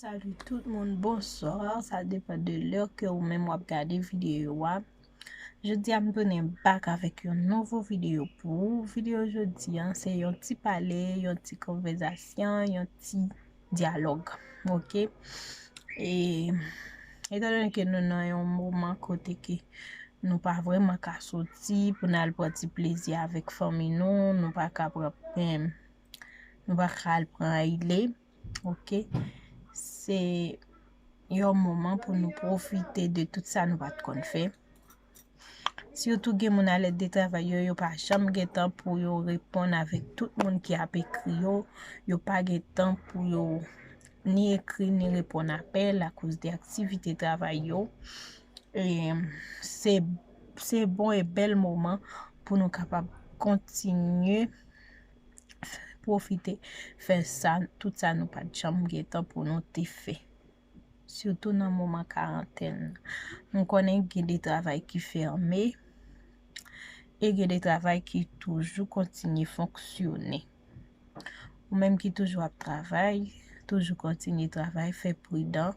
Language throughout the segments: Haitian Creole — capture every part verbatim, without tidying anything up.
Salut tout moun, bonsoir. Sa depan de lè ke ou menm w ap gade videyo a. Jodi a m tounen back avèk yon nouvo videyo pou ou. Videyo jodi a se yon ti pale, yon ti konvèzasyon, yon ti dyalòg. Ok? E etan done ke nou nan yon moman kote ke nou pa vrèman ka soti pou n al pran ti plezi avèk fanmi nou, nou pa ka pran, nou pa ka al pran aile. Ok? Se yon moman pou nou pwofite de tout sa nou pa t konn fè. Sitou gen moun alèd de travay yo, yo pa janm gen tan pou yo reponn avèk tout moun ki ap ekri yo. Yo pa gen tan pou yo ni ekri ni reponn apèl akoz de aktivite travay yo. E se, se bon e bèl moman pou nou kapab kontinye pwofite fè sa, tout sa nou pa t janm gen tan pou nou te fè. Sitou nan moman karantèn. M konnen gen de travay ki fèmen e gen de travay ki toujou kontinye fonksyone. Ou menm ki toujou ap travay, toujou kontinye travay, fè pridan,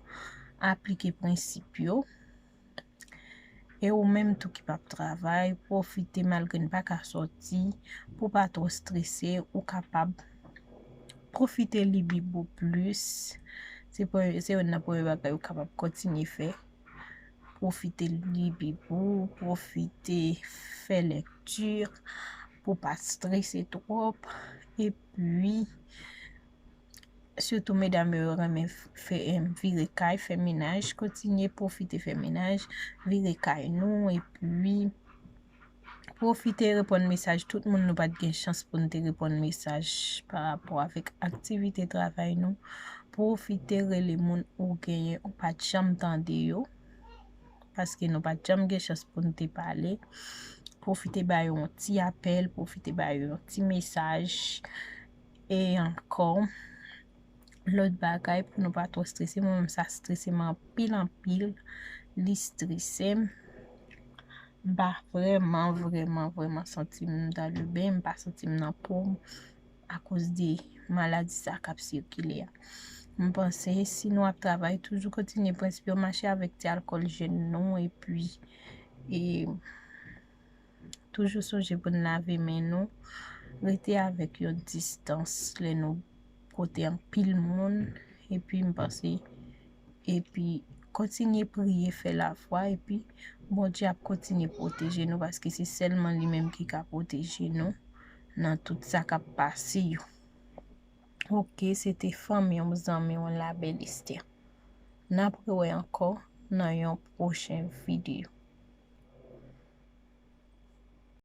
aplike prensip yo. E ou menm tou ki p ap travay, pwofite malgre n pa ka sòti, pou w pa twò strese, ou kapab pwofite li Bib ou plis. Se premye, se youn nan premye bagay ou kapab kontinye fè. Pwofite li Bib ou, pwofite fè lekti pou w pa strese twòp. Epi, sitou medam yo renmen fè, em, vire kay, fè menaj, kontinye pwofite fè menaj, vire kay nou, epi pwofite reponn mesaj tout moun nou pa t gen chans pou n te reponn mesaj pa rapò avèk aktivite travay nou. Pwofite rele moun ou genyen ou pa t janm tande yo, paske nou pa t janm gen chans pou n te pale. Pwofite ba yo yon ti apèl, pwofite ba yo yon ti mesaj. E ankò, lòt bagay pou nou pa twò strese, mwen menm sa strese m anpil, anpil. Li strese m. M pa vrèman, vrèman, vrèman santi m dans le bain, m pa santi m nan po m akoz de maladi sa k ap sikile a. M panse si nou ap travay, toujou kontinye prensip yo, mache avèk ti alkòl jèn nou, epi, e, toujou sonje pou n lave men nou, rete avèk yon distans lè nou kote anpil moun, epi m panse, epi kontinye priye, fè lafwa, epi Bondye ap kontinye pwoteje nou, paske se sèlman li menm ki ka pwoteje nou nan tout sa k ap pase yo. Ok, se te fanmi w, zanmi w, La Belle Esther. N ap rewè ankò nan yon pwochen videyo.